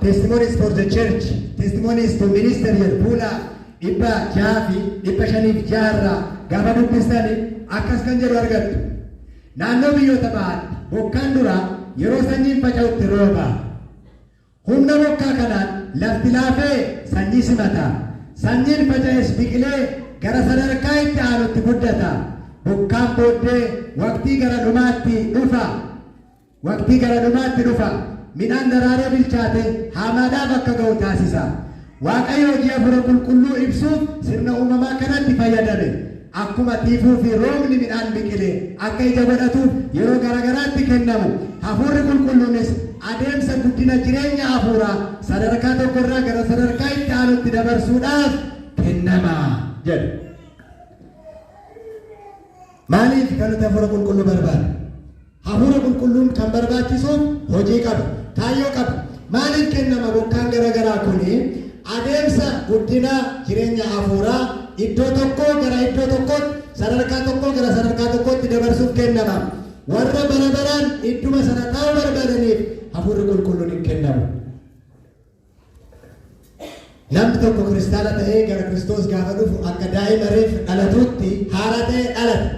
Testimonies for the Church, Testimonies to Minister jedhu, fuula 605 irraa gaafa dubbistanii akkas kan jedhu argattu. Naannoo biyyoota bahaatti bokkaan duraa yeroo sanyiin faca'utti rooba. Humna bokkaa kanaan lafti laafee sanyii simata. Sanyiin faca'es biqilee gara sadarkaa itti aanutti guddata. Bokkaan booddee waqtii gara dhumaatti dhufa. Waqtii gara dhumaatti dhufa. Midhaan daraaree bilchaate haamaadhaaf akka ga'u taasisa. Waaqayyo hojii Hafuura Qulqulluu ibsuuf sirna uumamaa kanatti fayyadame. Akkuma tiifuu fi roobni midhaan biqile akka ija godhatuuf yeroo garagaraatti kennamu, Hafuurri Qulqulluunis adeemsa guddina jireenya hafuuraa sadarkaa tokkorraa gara sadarkaa itti aanutti dabarsuudhaaf kennama jedhu. Maaliif kan nuti Hafuura Qulqulluu barbaadu? Hafuura Qulqulluun kan barbaachisuuf hojii qaba, kaayyoo qaba. Maaliif kennama bokkaan garagaraa kuni? Adeemsa guddina jireenya hafuuraa iddoo tokkoo gara iddoo tokkootti, sadarkaa tokkoo gara sadarkaa tokkootti dabarsuuf kennama. Warra bara baraan idduma sana taa'uu barbaadaniif Hafuurri Qulqulluun hin kennamu. Namni tokko kiristaana ta'ee gara Kiristoos gaafa dhufu akka daa'ima reef dhalatuutti haaraa ta'ee dhalata.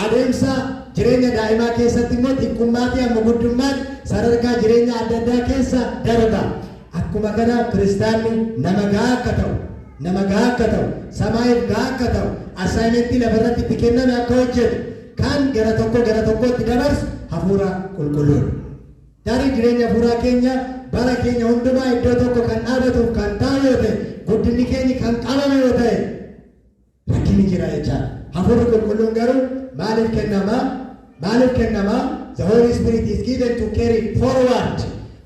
Adeemsa jireenya daa'imaa keessatti immoo xiqqummaatii amma guddummaatti sadarkaa jireenya adda addaa keessa darba. Akkuma kana kiristaanni nama gahaa akka ta'u, nama gahaa akka ta'u, samaa'iif gahaa akka ta'u, assignmentii lafarratti itti kenname akka hojjetu kan gara tokko gara tokkootti dabarsu Hafuura Qulqulluudha. Tarii jireenya hafuuraa keenya bara keenya hundumaa iddoo tokko kan dhaabatuuf kan taa'u yoo ta'e, guddinni keenya kan qabame yoo ta'e, rakkinni jira jechaadha. Hafuurri Qulqulluun garuu maaliif kennama? Maaliif kennama? The Holy Spirit is given to carry forward.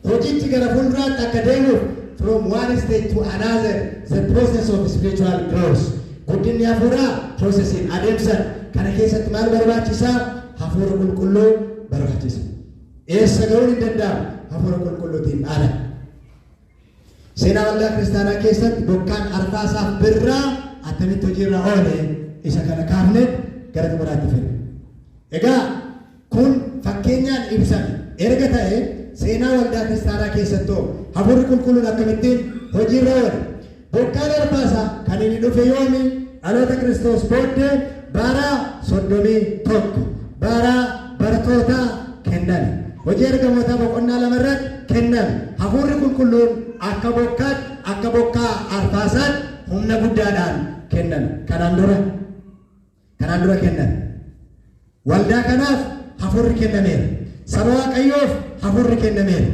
Hojichi gara fuulduraatti akka deemuuf, from one stage to another, the process of spiritual growth. Guddinni hafuuraa processiin adeemsan kana keessatti maal barbaachisaa? Hafuura Qulqulluu barbaachisa. Eessa ga'uun hin danda'amu Hafuura Qulqulluutiin ala. Seenaa waldaa kiristaanaa keessatti bokkaan arfaasaaf birraa attamitti hojiirra oole, isa kana kaafne gara xumuraatti fide. Egaa kun fakkeenyaan ibsame erga ta'e, seenaa waldaa kiristaanaa keessattoo Hafuurri Qulqulluun akkamittiin hojiirra oole? Bokkaan arfaasaa kan inni dhufe yoomi? Dhaloota Kiristoos booddee bara 31 bara bartoota kenname. Hojii Ergamootaa boqonnaa 2 irratti kenname. Hafuurri Qulqulluun akka bokkaatti, akka bokkaa arfaasaatti humna guddaadhaan kenname. Kanaan dura kenname. Waldaa kanaaf Hafuurri kennameera. Saba Waaqayyoof Hafuurri kennameera.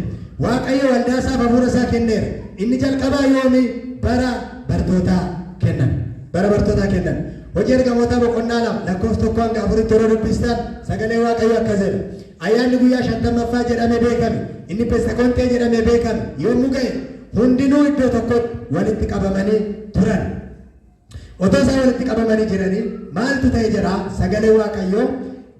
Waaqayyo waldaa isaaf Hafuura isaa kenneera. Inni jalqabaa yoomi? Bara bartootaa kenname. Bara bartootaa kenname. Hojii Ergamootaa boqonnaa 2 lakkoofsa 1 hanga 4tti yeroo dubbistan sagalee Waaqayyo akkas jedha. Ayyaanni guyyaa 50ffaa jedhamee beekame, inni Pestekontee jedhamee beekame yommuu ga'e, hundinuu iddoo tokkotti walitti qabamanii turan. Otoo isaan walitti qabamanii jiranii maaltu ta'e jedha sagalee Waaqayyoo?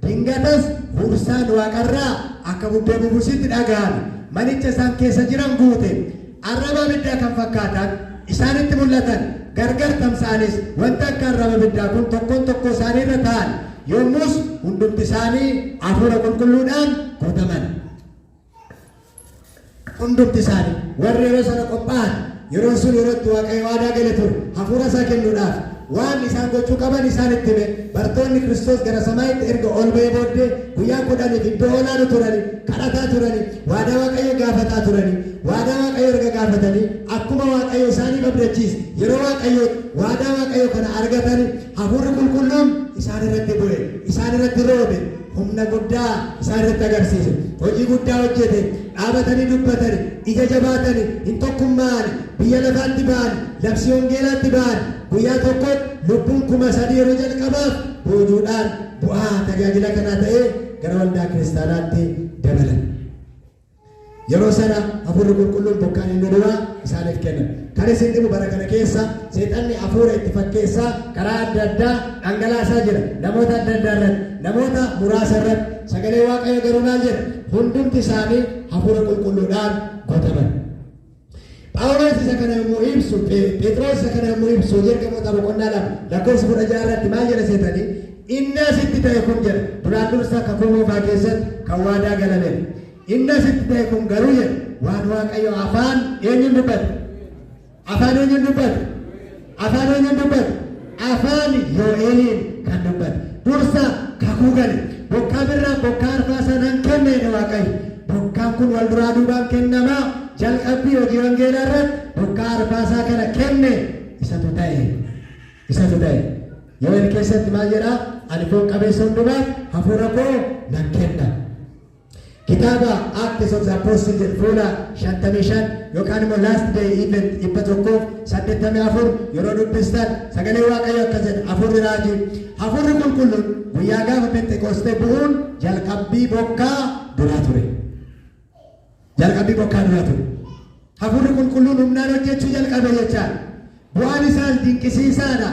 Dingatas huursaan waaqarraa akka bubbee bubusitti dhaga'ame. Manicha isaan keessa jiran guute. Arraba abiddaa kan fakkaatan isaanitti mul'atan. Gargar tamsa'anis wanta akka arraba abiddaa kun tokkoon tokkoo isaanii irra ta'an. Yommus hundumti isaanii Hafuura Qulqulluudhaan guutaman. Hundumti isaanii warri yeroo sana qophaa'an, yeroon sun yeroo itti Waaqayyo waadaa gale ture, Hafuura isaa kennuudhaaf waan isaan gochuu qaban isaan itti hime. Bartoonni Kiristoos gara samaayitti erga ol ba'ee booddee guyyaa 10f iddoo olaanu turani, kadhataa turani, waadaa Waaqayyo gaafataa turani. Waadaa Waaqayyo erga gaafatanii, akkuma Waaqayyo isaaniif abdachiise, yeroo Waaqayyo waadaa Waaqayyo kana argatani, Hafuurri Qulqulluun isaan irratti bu'e, isaan irratti roobe, humna guddaa isaan irratti agarsiise, hojii guddaa hojjete. Dhaabatanii dubbatani, ija jabaatani, hin tokkummaa'ani, biyya lafaatti ba'an, labsii wangeelaatti ba'an. Guyyaa tokkotti lubbuun 3000 yeroo jalqabaaf boojuudhaan bu'aa tajaajila kanaa ta'ee gara waldaa kiristaanaatti dabalan. Yeroo sana Hafuurri Qulqulluun bokkaan inni duraa isaaniif kennan. Kan isin dhibu, bara kana keessa seexanni hafuura itti fakkeessaa karaa adda addaa dhangalaasaa jira. Namoota adda addaa irratti, namoota muraasa irratti. Sagalee Waaqayyo garuu maal jedha? Hundumti isaanii Hafuura Qulqulluudhaan guutaman. Phaawulos isa kana yommuu ibsu, Phexros isa kana yommuu ibsu, Hojii Ergamoota boqonnaa 2 lakkoofsa 16 irratti maal jedha seetanii? Inni asitti ta'e kun jedha, duraan dursa kakuu moofaa keessatti kan waadaa galamedha. Inni asitti ta'e kun garuu jedhe waan Waaqayyo afaan eenyuun dubbate? Afaan eenyuun dubbate? Afaan eenyuun dubbate? Afaan Yoo'eeliin kan dubbate. Dursa kakuu gale. Bokkaa birraa, bokkaa arfaasaa nan kenna jedhe Waaqayyo. Bokkaan kun wal duraa duubaan kennamaa, jalqabbii hojii wangeelaa irratti bokkaa arfaasaa kana kenne, isatu ta'e. Isatu ta'e. Yo'el keessatti maal jedhaa? "Ani foon qabeessa hundumaaf hafuura koo nan kenna." Kitaaba Acts of the Apostles jedhu fuula 55 yookaan immoo Last Day Event 184 yeroo dubbistan, sagalee Waaqayyo akkas jedha: Hafuurri raajii, hafuurri qulqulluun guyyaa gaafa Pentekoostee bu'uun jalqabbii bokkaa duraa ture. Jalqabbii bokkaa duraa ture. Hafuurri qulqulluun humnaan hojjechuu jalqabe jechaan. Bu'aan isaas dinqisiisaadha.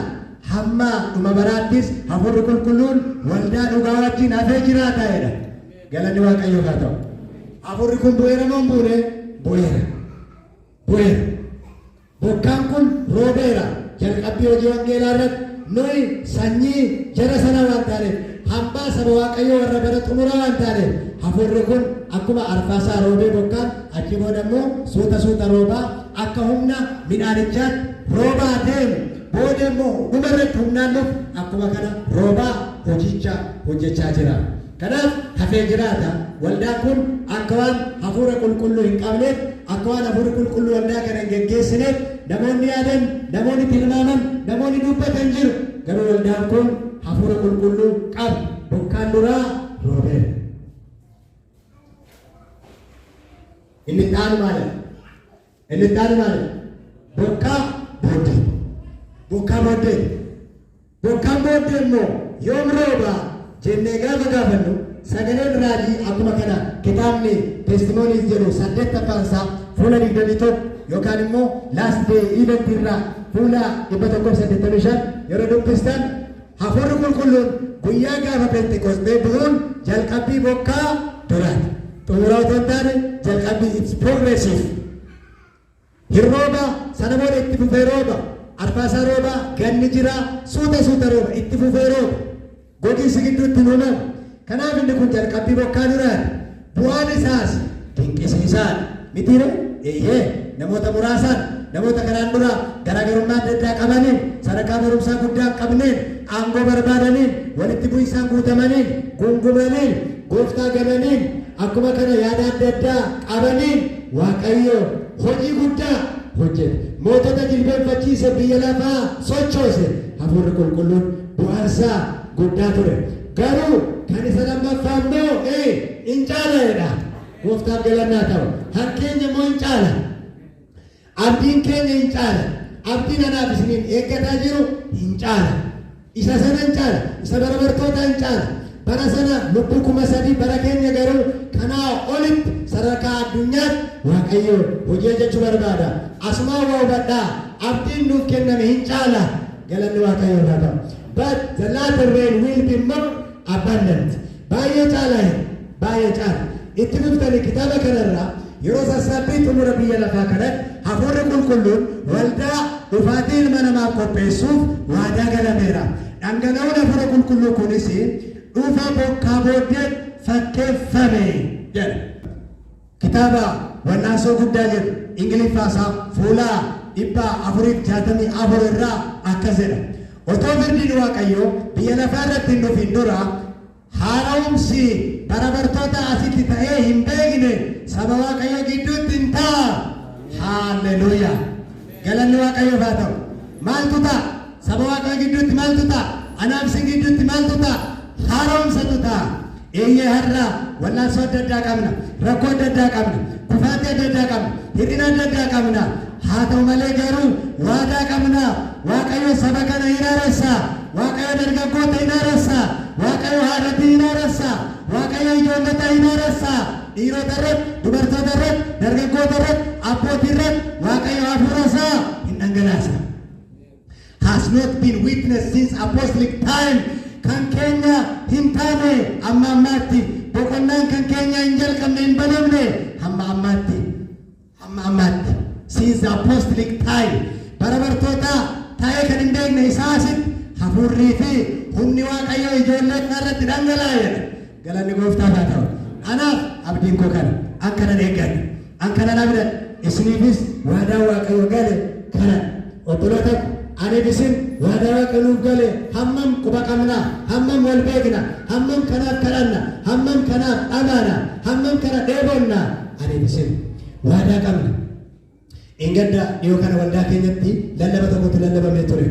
Hamma dhuma baraattis hafuurri qulqulluun waldaa dhugaa wajjin hafee jiraata jedha. Galanni Waaqayyoof haa ta'u. Hafuurri kun bu'eera moo hin buune? Bu'eera. Bu'eera. Bokkaan kun roobeera. Jalqabbii hojii wangeelaa irratti nuyi sanyii jara sana waan taaneef, hambaa saba Waaqayyoo warra bara xumuraa waan taaneef, hafuurri kun akkuma arfaasaa roobee, bokkaan achi booda immoo suuta suuta roobaa, akka humna midhaanichaatti roobaa deemu, booda immoo dhuma irratti humnaan dhufu, akkuma kana roobaa hojicha hojjechaa jira. Kanaaf hafee jiraata. Waldaan kun akka waan hafuura qulqulluu hin qabneef, akka waan hafuurri qulqulluu waldaa kana hin geggeessineef namoonni yaadan, namoonni tilmaaman, namoonni dubbatan jiru. Garuu waldaan kun hafuura qulqulluu qaba. Bokkaan duraa roobeera. Inni itti aanu maalidha? Inni itti aanu maalidha? Bokkaa booddee. Bokkaa booddee. Bokkaan booddee immoo yoom rooba jennee gaafa gaafannu, sagaleen raajii akkuma kana kitaabni Testimonies jedhu saddeettaffaan isaa fuula 21 yookaan immoo Last Day Event irraa fuula 185 yeroo dubbistan, hafuurri qulqulluun guyyaa gaafa Pentekoostee bu'uun jalqabbii bokkaa duraati. Xumuraa otoo hin taane jalqabbii, it's progressive. Hin rooba, sana booda itti fufee rooba. Arfaasaa rooba, ganni jira, suuta suuta rooba, itti fufee rooba. Gogiinsi gidduutti hin uumamu. Kanaaf inni kun jalqabbii bokkaa duraati. Bu'aan isaas dinqisiisaadha. Mitiire? Eeyyee, namoota muraasaan, namoota kanaan dura garaagarummaa adda addaa qabaniin, sadarkaa barumsaa guddaa hin qabneen, aangoo barbaadaniin, walitti bu'insaan guutamaniin, gungumaniin, gooftaa gananiin, akkuma kana yaada adda addaa qabaniin Waaqayyo hojii guddaa hojjete. Mootota jilbeenfachiise, biyya lafaa sochoose. Hafuurri qulqulluun bu'aansaa guddaa ture. Garuu kan isa lammaffaa immoo in caala jedha. Gooftaaf galannaa ta'u. Hankeenya immoo in caala. Abdiin keenya hin caala. Abdiin anaaf isiniin eeggataa jiru hin caala. Isa sana hin caala. Isa bara bartootaa hin caala. Bara sana lubbuu 3000, bara keenya garuu kanaa olitti sadarkaa addunyaatti Waaqayyo hojii hojjechuu barbaada. Asumaan waa hubadhaa. Abdiin nuuf kenname hin caala. Galanni Waaqayyoof haa ta'u. But the latter rain will be more abundant. Baay'ee caala, baay'ee caala. Itti fuftanii kitaaba kanarraa yeroo sassaabbii xumura biyya lafaa kanatti hafuurri qulqulluun waldaa dhufaatii ilma namaaf qopheessuuf waadaa galameera. Dhangala'oon hafuura qulqulluu kunis dhufa bokkaa booddee fakkeeffame jedha. Kitaaba Wallaansoo Guddaa jedhu Ingiliffaasaa fuula 464 irraa akkas jedha. Otoo firdiin Waaqayyoo biyya lafaa irratti hin dhufin dura, haara'umsi bara bartoota asitti ta'ee hin beekne saba Waaqayyoo gidduutti hin ta'a. Haalleluuyaa! Galanni Waaqayyoof haa ta'u. Maaltu ta'a? Saba Waaqayyoo gidduutti maaltu ta'a? Anaaf isin gidduutti maaltu ta'a? Haara'umsatu ta'a. Eeyyee, har'a wallaansoo adda addaa qabna. Rakkoo adda addaa qabna. Kufaatii adda addaa qabna. Hir'ina adda addaa qabna. Haa ta'u malee garuu waadaa qabna. Waaqayyo saba kana hin haaressa. Waaqayyo dargaggoota hin haaressa. Waaqayyo haadhotii hin haaressa. Waaqayyo ijoollota hin haaressa. Dhiirota irratti, dubartoota irratti, dargaggoota irratti, abbootii irratti Waaqayyo hafuura isaa hin dhangalaasa. Has not been witnessed since apostolic time. Kan keenya hin taane amma ammaatti, boqonnaan kan keenya hin jalqabne, hin banamne hamma ammaatti, hamma ammaatti. Since the apostolic time, bara bartoota taa'ee kan hin beekne isaasitti hafuurrii fi humni Waaqayyoo ijoollee irratti dhangala'aa jedha. Galanni Gooftaaf haa ta'u. Anaaf abdiin koo kana. An kanan eeggadha. An kanan abdadha. Isiniifis waadaa Waaqayyo gale kana. Obboloota, aniif isin waadaa Waaqayyo nuuf gale hammam quba qabna? Hammam wal beekna? Hammam kanaaf kadhanna? Hammam kanaaf dhamaana? Hammam kana dheebonna? Aniif isin waadaa qabna. Engadda dhiyoo kana waldaa keenyatti lallaba tokkotti lallabamee ture.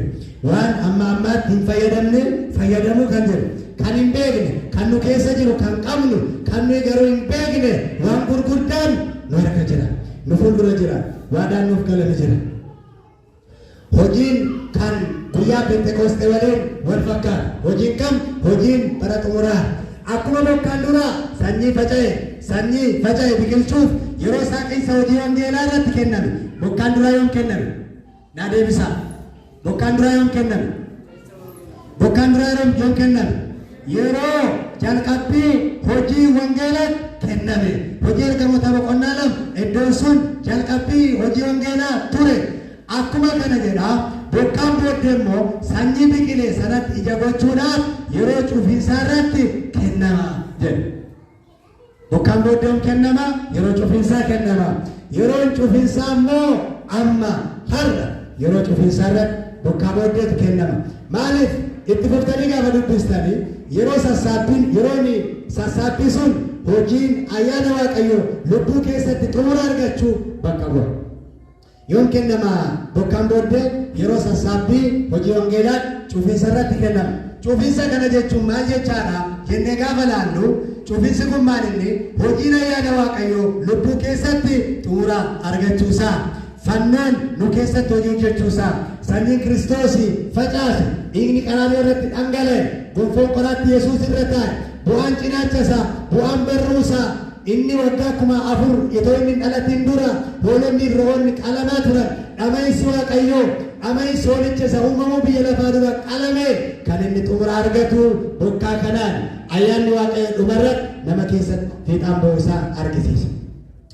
Waan amma ammaatti hin fayyadamne fayyadamuu kan jedhu. Kan hin beekne, kan nu keessa jiru, kan qabnu, kan nuyi garuu hin beekne waan gurguddaan nu harka jira. Nu fuuldura jira. Waadaan nuuf galame jira. Hojiin kan guyyaa Pentekoostee waliin wal fakkaata. Hojiin kam? Hojiin bara xumuraa. Akkuma bokkaan duraa sanyii faca'e biqilchuuf yeroo saaqiinsa hojii wangeelaa irratti kenname. Bokkaan duraa yoom kenname? Naa deebisaa. Bokkaan duraa yoom kenname? Bokkaan duraa yeroo yoom kenname? Yeroo jalqabbii hojii wangeelaatti kenname. Hojii Ergamoota boqonnaa 2, iddoon sun jalqabbii hojii wangeelaa ture. Akkuma kana jedha, bokkaan booddee immoo sanyii biqilee sanatti ija gochuudhaaf yeroo cufiinsaa irratti kennama jedha. Bokkaan booddee kennama, yeroo cufiinsaa kennama. Yeroon cufiinsaa immoo amma, har'a yeroo cufiinsaa irratti bokkaa booddeetu kennama. Maaliif? Itti fuftanii gaafa dubbistanii, yeroo sassaabbiin, yeroon sassaabbii sun hojiin ayyaana Waaqayyoo lubbuu keessatti xumura argachuu bakka bu'a. Yoom kennama bokkaan booddee? Yeroo sassaabbii hojii wangeelaa cufiinsa irratti kennama. Cufiinsa kana jechuun maal jechaadha jennee gaafa laallu, cufiinsi kun maal inni? Hojiin ayyaana Waaqayyoo lubbuu keessatti xumura argachuusaa. Fannoon nu keessatti hojii hojjechuusaa. Sanyiin Kiristoos facaase, dhiigni qaraanioo irratti dhangala'e, gonfoon qoraatti Yesuus irra taa'e, bu'aan cinaacha isaa, bu'aan barruusaa, inni waggaa 4000 itoo inni hin dhalatin dura hoolonni fi re'oonni qalamaa turan, dhama'iinsi Waaqayyoo, dhama'iinsi hoolicha isa uumamuu biyya lafaa dura qalame kan inni xumura argatu bokkaa kanaan ayyaanni Waaqayyoo dhumarratti nama keessatti fiixaan ba'uu isaa argisiisa.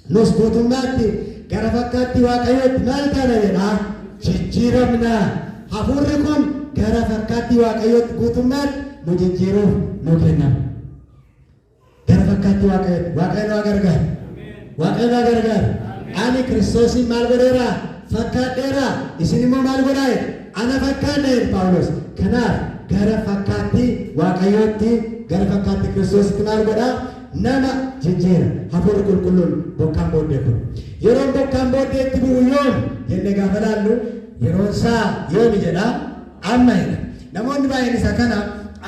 Nus guutummaatti gara fakkaattii Waaqayyootti maal taana jedhaa? Jijjiiramna. Hafuurri kun gara fakkaattii Waaqayyootti guutummaatti nu jijjiiruuf nu kennama. Gara fakkaattii Waaqayyootti. Waaqayyo nu gargaara. Waaqayyo nu gargaara. Ani Kiristoosiin maal godheera? Fakkaadheera. Isin immoo maal godhaa jedhe? Ana fakkaadha jedhe Phaawulos. Kanaaf gara fakkaattii Waaqayyootti, gara fakkaattii Kiristoositti maal godhaa? Nama jijjiira. Hafuurri Qulqulluun bokkaan booddee kun. Yeroon bokkaan booddee itti bu'u yoom jennee gaafa laallu, yeroon isaa yoomi jedhaa? Amma jedha. Namoonni baay'een isa kana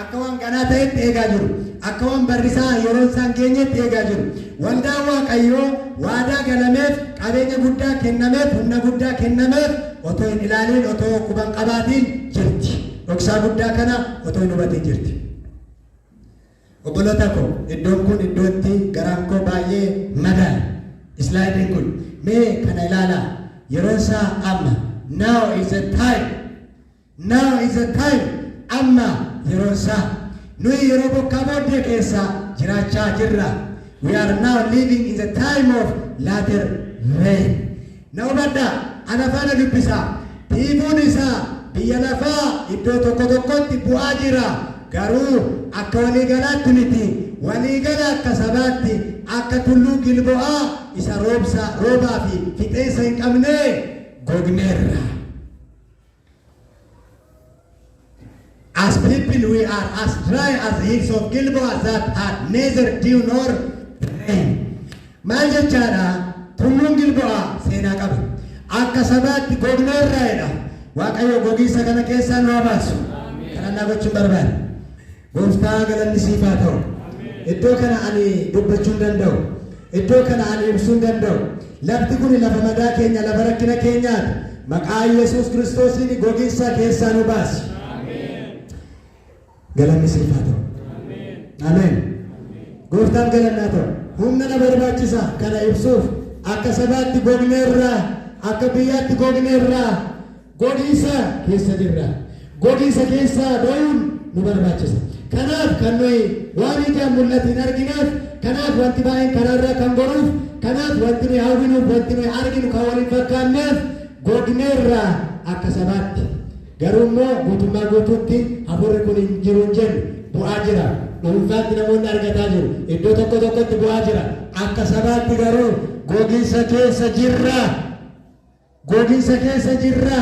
akka waan ganaa ta'etti eegaa jiru. Akka waan barrisaa yeroon isaan geenyetti eegaa jiru. Waldaan Waaqayyoo waadaa galameef, qabeenya guddaa kennameef, humna guddaa kennameef otoo hin ilaaliin, otoo quban qabaatiin jirti. Dhoksaa guddaa kana otoo hin hubatiin jirti. Obboloota koo, iddoon kun iddoo itti garaan koo baay'ee madaa'e. Slideiin kun mee kana ilaalaa. Yeroon isaa amma. Now is the time. Now is the time. Amma yeroon isaa. Nuyi yeroo bokkaa booddee keessa jiraachaa jirra. We are now living in the time of latter rain. Na hubadhaa, ana faana dubbisaa. Tiifuun isaa biyya lafaa iddoo tokko tokkotti bu'aa jira. Garuu akka waliigalaatti miti. Waliigala akka sabaatti akka tulluu Gilbo'aa isa roobsa roobaa fi fixeensa hin qabne gogneerra. As people, we are as dry as the hills of Gilboa that had neither dew nor rain. Maal jechaadha? Tulluun Gilbo'aa seenaa qaba. Akka sabaatti gogneerra jedha. Waaqayyo gogiinsa kana keessaa nu haa baasu. Kadhannaa gochuun barbaada. Gooftaa, galanni siif haa ta'u. Iddoo kana ani dubbachuu hin danda'u. Iddoo kana ani ibsuu hin danda'u. Lafti kun lafa madaa keenya, lafa rakkina keenyaati. Maqaa Yesuus Kiristoosiin gogiinsa keessaa nu baasi. Galanni siif haa ta'u. Ameen. Gooftaan galannaa ta'u. Humna na barbaachisa kana ibsuuf. Akka sabaatti gogneerraa, akka biyyaatti gogneerraa, gogiinsa keessa jirra. Gogiinsa keessaa ba'uun nu barbaachisa. Kanaaf kan nuyi waan ijaan mul'atu hin argineef, kanaaf wanti baay'een karaarraa kan goruuf, kanaaf wanti nuyi hawwinuuf, wanti nuyi arginu kan waliin fakkaanneef, gogneerraa akka sabaatti. Garuu immoo guutummaa guutuutti hafuurri kun hin jiru hin jennu, bu'aa jira. Dhuunfaatti namoonni argataa jiru. Iddoo tokko tokkotti bu'aa jira. Akka sabaatti garuu gogiinsa keessa jirra. Gogiinsa keessa jirra.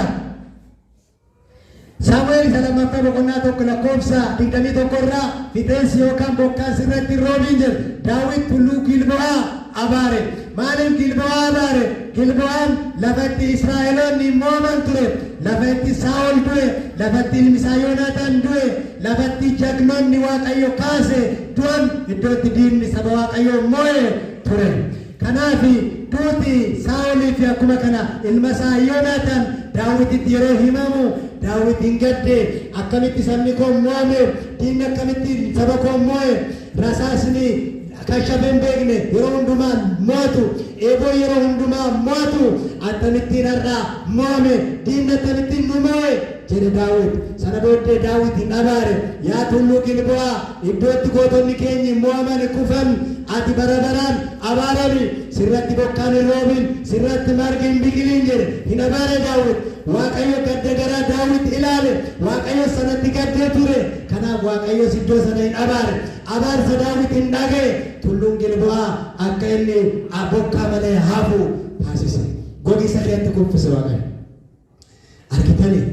Saamu'eel isa lammaffaa boqonnaa 1 lakkoofsa 21 irraa, "Fixeensi yookaan bokkaan sirratti hin roobiin" jedhe. Daawit tulluu Gilbo'aa abaare. Maaliif Gilbo'aa abaare? Gilbo'aan lafa itti Israa'eloonni mo'aman ture. Lafa itti Saa'ol du'e, lafatti ilmi isaa Yoonaataan du'e, lafatti jagnoonni Waaqayyo kaase du'an, iddoo itti diinni saba Waaqayyoo mo'e ture. Kanaaf duuti Saa'olii fi akkuma kana ilma isaa Yoonaataan Daawititti yeroo himamu, Daawit hin gadde. Akkamitti sabni koo mo'ame? Diinni akkamitti saba koo mo'e? Rasaasni kan shafee hin beekne yeroo hundumaa mo'atu, eeboo yeroo hundumaa mo'atu, akkamittiin har'a mo'ame? Diinni akkamittiin nu mo'e? jedhe Daawit. Sana booddee Daawit hin abaare. "Yaa tulluu Gilbo'aa, iddootti gootonni keenyi mo'aman kufan, ati bara baraan abaarami. Sirratti bokkaan hin roobin, sirratti margi hin biqilin" jedhe. Hin abaare Daawit. Waaqayyo gadda garaa Daawit ilaale. Waaqayyo sanatti gaddee ture. Kanaaf Waaqayyos iddoo sana hin abaare. Abaarsa Daawit hin dhaga'e. Tulluun Gilbo'aa akka inni bokkaa malee hafu taasise. Gogiinsa keetti kuffise Waaqayyo. Argitanii,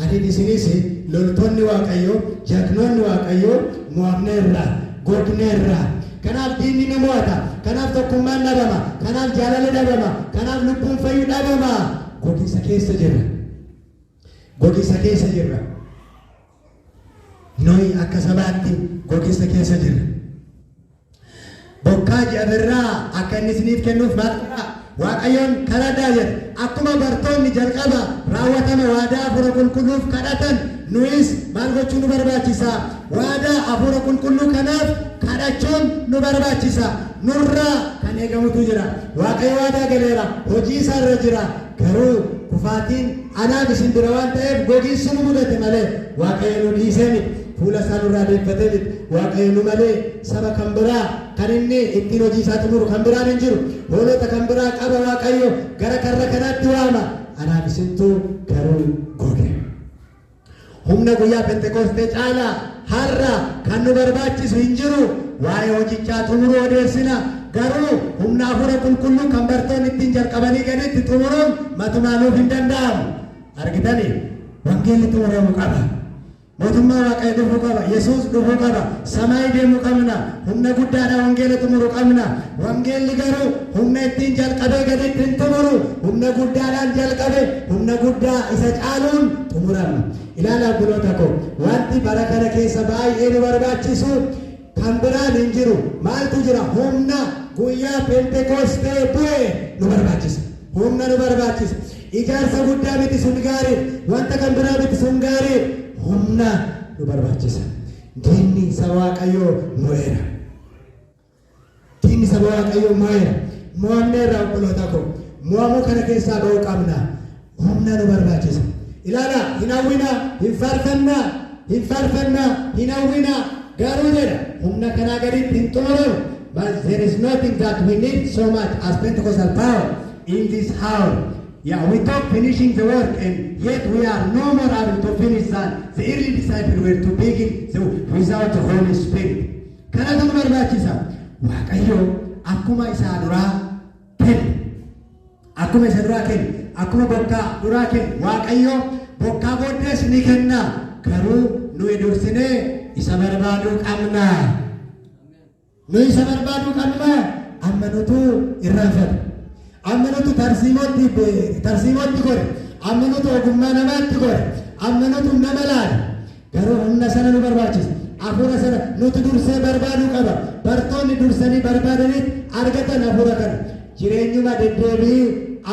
ani isinis loltoonni Waaqayyoo, jagnoonni Waaqayyoo mo'amneerra, gogneerra. Kanaaf diinni nu mo'ata. Kanaaf tokkummaan dhabama. Kanaaf jaalalli dhabama. Kanaaf lubbuun fayyu dhabama. Gogiinsa keessa jirra. Gogiinsa keessa jirra. Nuyi akka sabaatti gogiinsa keessa jirra. Bokkaa ji'a birraa akka inni isiniif kennuuf maal godhaa? Waaqayyoon kadhadhaa jedha. Akkuma bartoonni jalqaba raawwatama waadaa Hafuura Qulqulluuf kadhatan, nuyis maal gochuu nu barbaachisa? Waadaa Hafuura Qulqulluu kanaaf kadhachuun nu barbaachisa. Nurraa kan eegamutu jira. Waaqayyo waadaa galeera. Hojii isaa irra jira. Garuu kufaatiin anaaf isin bira waan ta'eef gogiinsi nu mudate malee Waaqayyo nu dhiisee miti. Fuula isaa nurraa deeffatee miti. Waaqayyo nu malee saba kan biraa kan inni ittiin hojii isaa xumuru kan biraan hin jiru. Hoolota kan biraa qaba Waaqayyo, gara karra kanaatti waama. Anaaf isintu garuu goge. Humna guyyaa Pentekoostee caalaa har'a kan nu barbaachisu hin jiru. Waa'ee hojichaa xumuruu odeessina. Garuu humna Hafuura Qulqulluu kan bartoonni ittiin jalqabanii gaditti xumuruun matumaa nuuf hin danda'amu. Argitanii, wangeelli xumuramuu qaba. Mootummaa Waaqayyo dhufuu qaba. Yesuus dhufuu qaba. Samaayii deemuu qabna. Humna guddaadhaan wangeela xumuru qabna. Wangeelli garuu humna ittiin jalqabee gaditti hin xumuru. Humna guddaadhaan jalqabe humna guddaa isa caaluun xumurama. Ilaalaa obboloota koo, wanti bara kana keessa baay'ee nu barbaachisu kan biraan hin jiru. Maaltu jira? Humna guyyaa Pentekoostee bu'e nu barbaachisa. Humna nu barbaachisa. Ijaarsa guddaa miti, sun gaarii. Wanta kan biraa miti, sun gaarii. Humna nu barbaachisa. Diinni saba Waaqayyoo mo'eera. Diinni saba Waaqayyoo mo'eera. Mo'amneerra, obboloota koo. Mo'amuu kana keessaa ba'uu qabna. Humna nu barbaachisa. Ilaalaa, hin hawwinaa, hin faarfannaa, hin faarfannaa, hin hawwinaa. Garuu jedha, humna kanaa gaditti hin xumuramu. But there is nothing that we need so much as Pentecostal power in this hour. Yeah, we talk finishing the work, and yet we are no more able to finish than the early disciples were to begin without the Holy Spirit. Kanatu nu barbaachisa. Waaqayyo akkuma isaa duraa kenne. Akkuma isa duraa kenne, akkuma bokkaa duraa kenne, Waaqayyo bokkaa booddees ni kenna. Garuu nuyi dursinee isa barbaaduu qabna. Nuyi isa barbaaduu qabna. Amma nutu irraanfata. Amma nutu tarsiimootti godhe. Amma nutu ogummaa namaatti godhe. Amma nutu nama laala. Garuu humna sana nu barbaachisa. Hafuura sana nutu dursee barbaaduu qaba. Bartoonni dursanii barbaadaniit argatan hafuura kana. Jireenyuma deddeebii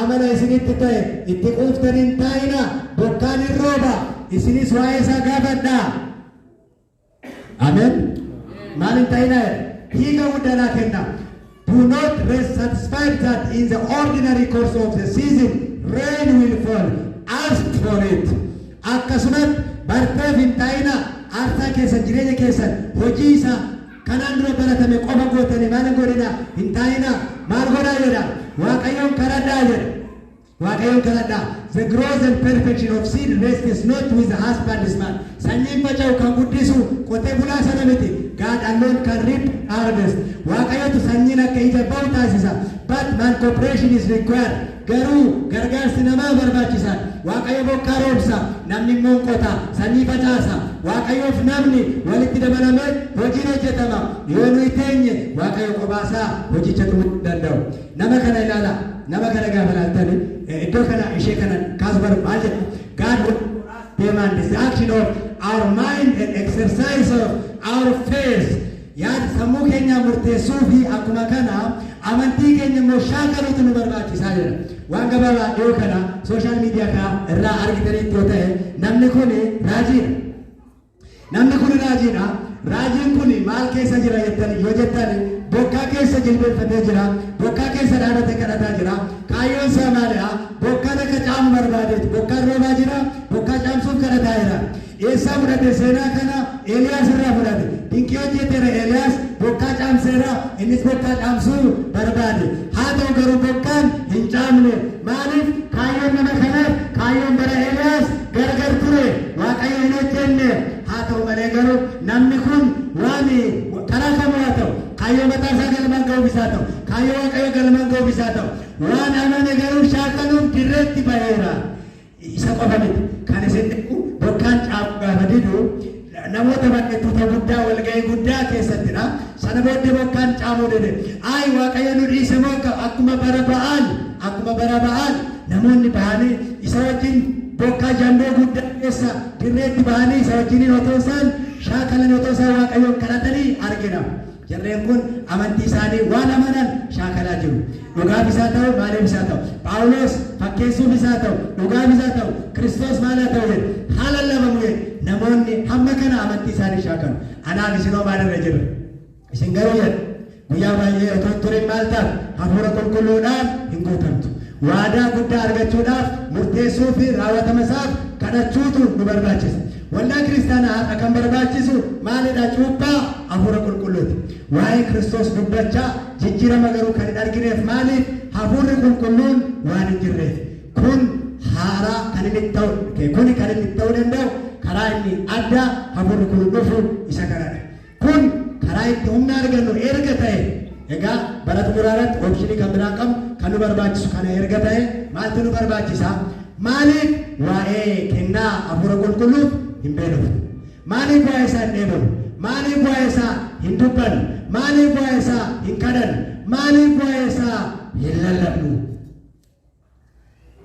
amala isinitti ta'e itti quuftan hin taa'ina. Bokkaan hin rooba. Isinis waa'ee isaa gaafadhaa. Amen. Maal hin ta'ina? Hiika guddaa kenna. Do not rest satisfied that in the ordinary course of the season rain will fall. Ask for it. Akkasumas barteef hin ta'ina. Aarsaa keessan, jireenya keessan, hojii isaa kanaan dura baratame qofa gootanii maal hin godhina, hin ta'ina. Maal godhaa jedha? Waaqayyoon kadhadhaa jedha. Waaqayyoon kadhadhaa. The growth and perfection of seed rests not with the husbandman. Sanyiin faca'u kan guddisu qotee bulaa sana miti. Gaarii God alone can reap harvest. Waaqayyotu sanyiin akka ija ba'u taasisa. But man cooperation is required. Garuu gargaarsi namaa barbaachisaadha. Waaqayyo bokkaa roobsa, namni immoo qota, sanyii facaasa. Waaqayyoof namni walitti dabalamee hojiin hojjetama. Yoo nuyi teenye, Waaqayyo qobaasaa hojicha xumuruu danda'u. Nama kana ilaala. Nama kana gaafa ilaaltani, iddoo kana ishee kana kaasu barbaadu maal jedha? God demands the action of our mind and exercise of our faith. Yaada sammuu keenya murteessuu fi akkuma kana amantii keenya immoo shaakaluutu nu barbaachisaa jira. Waan gabaabaa dhiyoo kana social media kana irraa argitanitti yoo ta'e, namni kun raajiidha. Namni kun raajiidha. Raajiin kun maal keessa jira jettan yoo jettan, bokkaa keessa jilbeenfatee jira. Bokkaa keessa dhaabatee kadhataa jira. Kaayyoon isaa maalidha? Bokkaan akka caamu barbaadeeti. Bokkaan roobaa jira. Bokkaa caamsuuf kadhataa jira. Eessaa fudhate seenaa kana? Eeliyaas irraa fudhate. Dinqii hojjeteera Eeliyaas, bokkaa caamseera. Innis bokkaa caamsuu barbaade. Haa ta'u garuu bokkaan hin caamne. Maaliif? Kaayyoon nama kanaaf kaayyoon bara Eeliyaas gargar ture. Waaqayyo hin hojjenne. Haa ta'u malee garuu namni kun waan karaa kamuu haa ta'u, kaayyoo mataa isaa galmaan ga'uuf isaa ta'u, kaayyoo Waaqayyo galmaan ga'uuf isaa ta'u, waan amane garuu shaakaluuf dirreetti baheera. Isa qofa miti. Kan isin dhibu, bokkaan caamu gaafa didu namoota baay'eetu guddaa walga'ii guddaa keessattidha. Sana booddee bokkaan caamuu dide. Ayi, Waaqayyo nu dhiise moo? Akkuma bara ba'aan, akkuma bara ba'aan namoonni bahanii isa wajjin bokkaa jandoo guddaa keessa dirreetti bahanii isa wajjiniin otoo isaan shaakalan, otoo isaan Waaqayyoon kadhatanii argina. Jarreen kun amantii isaanii waan amanan shaakalaa jiru. Dhugaaf isaa ta'u, maaliif isaa ta'u? Phaawulos fakkeessuuf isaa ta'u, dhugaaf isaa ta'u, Kiristoos maal haa ta'u jedhe? Haa lallabamu jedhe. Namoonni hamma kana amantii isaanii shaakalu. Anaaf isinoo maalirra jirra? Isin garuu jedhe, guyyaa baay'ee otoo hin turin maal taatu? Hafuura Qulqulluudhaan hin guutamtu. Waadaa guddaa argachuudhaaf murteessuu fi raawwatama isaaf kadhachuutu nu barbaachisa. Waldaa kiristaanaa har'a kan barbaachisu maalidha? Cuuphaa Hafuura Qulqulluuti. Waa'ee Kiristoos dubbachaa jijjiirama garuu kan hin argineef maaliif? Hafuurri Qulqulluun waan hin jirreef. Kun haaraa kan inni ta'u, kuni kan inni ta'uu danda'u karaa inni adda hafuurri kun dhufu isa kanadha. Kun karaa itti humna argannu erga ta'e, egaa bara xumuraa irratti option kan biraa qabnu kan nu barbaachisu kana erga ta'e, maaltu nu barbaachisa? Maaliif waa'ee kennaa Hafuura Qulqulluuf hin beelofnu? Maaliif waa'ee isaa hin dheebonu? Maaliif waa'ee isaa hin dubbannu? Maaliif waa'ee isaa hin kadhannu? Maaliif waa'ee isaa hin lallabnu?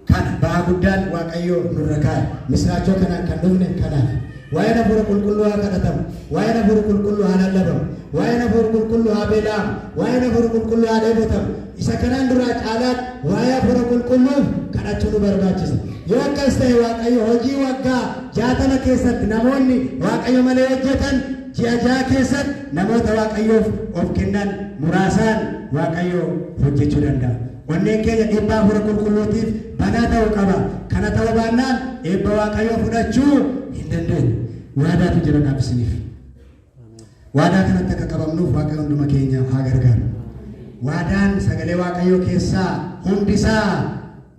Kana ba'aa guddaan Waaqayyo nurra kaa'e. Misiraachoo kanaan kan dhufne kanaaf. Waa'een Hafuura Qulqulluu haa kadhatamu. Waa'een Hafuura Qulqulluu haa lallabamu. Waa'een Hafuura Qulqulluu haa beela'amu. Waa'een Hafuura Qulqulluu haa dheebotamu. Isa kanaan duraa caalaatti waa'ee Hafuura Qulqulluuf kadhachuu nu barbaachisa. Yoo akkas ta'e, Waaqayyo hojii waggaa 60 keessatti namoonni Waaqayyo malee hojjetan ji'a 6 keessatti namoota Waaqayyoof of kennan muraasaan Waaqayyo hojjechuu danda'a. Onneen keenya dhiibbaa Hafuura Qulqulluutiif banaa ta'uu qaba. Kana ta'uu baannaan eebba Waaqayyoo fudhachuu hin dandeenyu. Waadaatu jira naaf isiniif. Waadaa kanatti akka qabamnuuf Waaqayyo hunduma keenya haa gargaaru. Waadaan sagalee Waaqayyoo keessaa hundisaa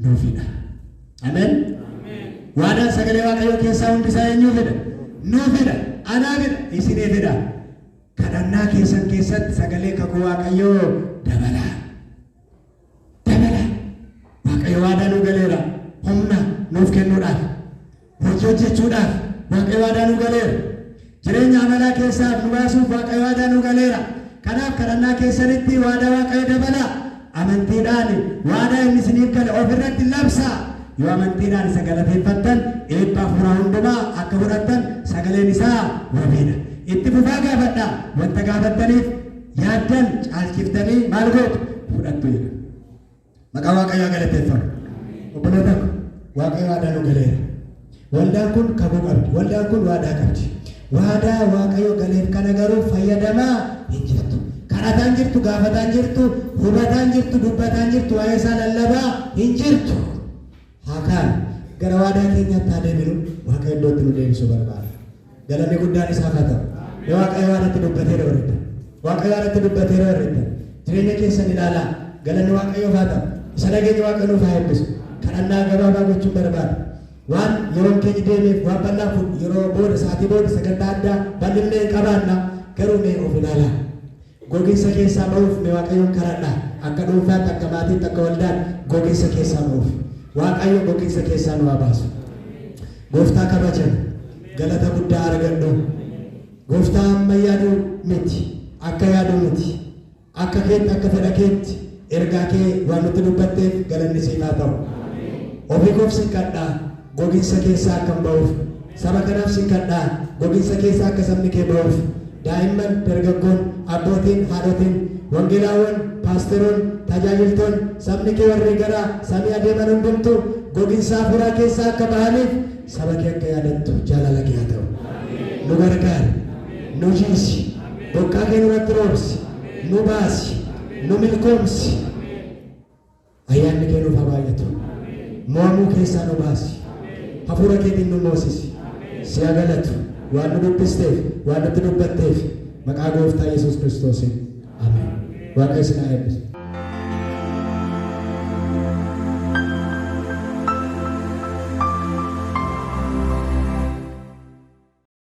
nuufidha. Ameen. Waadaan sagalee Waaqayyoo keessaa hundisaa eenyuufidha? Nuufidha. Anaafidha. Isiniifidha. Kadhannaa keessan keessatti sagalee kakuu Waaqayyoo dabalaa. Dabalaa. Waaqayyo waadaa nuu galeera. Humna nuuf kennuudhaaf. Hojii hojjechuudhaaf Waaqayyo waadaa nuu galeera. Jireenya amalaa keessaaf nu baasuuf Waaqayyo waadaa nuu galeera. Kanaaf kadhannaa keessanitti waadaa Waaqayyo dabalaa. Amantiidhaan waadaa inni isiniif gale ofirratti labsaa. Yoo amantiidhaan isa galateeffattan, eebba hafuuraa hundumaa akka fudhattan sagaleen isaa wabiidha. Itti fufaa gaafadhaa. Wanta gaafattaniif yaaddan caalchiftanii maal gootu? Fudhattu jedha. Maqaa Waaqayyoo galateeffamu. Obboloota ko, Waaqayyo waadaa nu galeera. Waldaan kun kakuu qabdi. Waldaan kun waadaa qabdi. Waadaa Waaqayyo galeef kana garuu fayyadamaa hin jirtu. Kadhataan jirtu, gaafataan jirtu, hubataan jirtu, dubbataan jirtu, waa'ee isaa lallabaa hin jirtu. Haa kaanu, gara waadaa keenyaatti haa deebinu. Waaqayyo iddootti nu deebisuu barbaada. Galanni guddaan isaaf haa ta'u. Yoo Waaqayyo waanatti dubbateera warreetta. Waaqayyo waanatti dubbateera warreetta. Jireenya keessan ilaalaa. Galanni Waaqayyoof haa ta'u. Isa nageenya Waaqayyo nuuf haa eebbisu. Kadhannaa gabaabaa gochuun barbaada. Waan yeroon keenya deemeef waan bal'aa yeroo booda, sa'aatii booda sagantaa addaa bal'inne hin qabaanna. Garuu mee of ilaalaa. Gogiinsa keessaa ba'uuf mee Waaqayyoon kadhadhaa. Akka dhuunfaatti, akka maatiitti, akka waldaatti gogiinsa keessaa ba'uuf. Waaqayyo gogiinsa keessaa nu haa baasu. Gooftaa kabajami. Galata guddaa argadhu. Gooftaa amma yaaduu miti. Akka yaaduu miti. Akka keetti, akka fedha keetti ergaa kee waan nutti dubbatteef galanni siif haa ta'u. Ofii koof sin kadhaa gogiinsa keessaa akkan ba'uuf. Saba kanaaf sin kadhaa gogiinsa keessaa akka sabni kee ba'uuf. Daa'imman, dargaggoon, abbootiin, haadhotiin, wangeelaawwan, paasteroon, tajaajiltoon, sabni kee warri gara samii adeeman hundumtuu gogiinsa hafuuraa keessaa akka bahaniif saba kee akka yaadattu jaalala kee haa ta'u. Nu gargaari. Nu jiisi. Bokkaa kee nurratti roobsi. Nu baasi. Nu milkoomsi. Ayyaanni kee nuuf haa baay'atu. Mo'amuu keessaa nu baasi. Hafuura keetiin nu moosisi. Si haa galatu. Waan nu dubbisteef, waan nutti dubbatteef, maqaa Gooftaa Yesuus Kiristoosiin. Ameen. Waaqayyo isin haa eebbisu.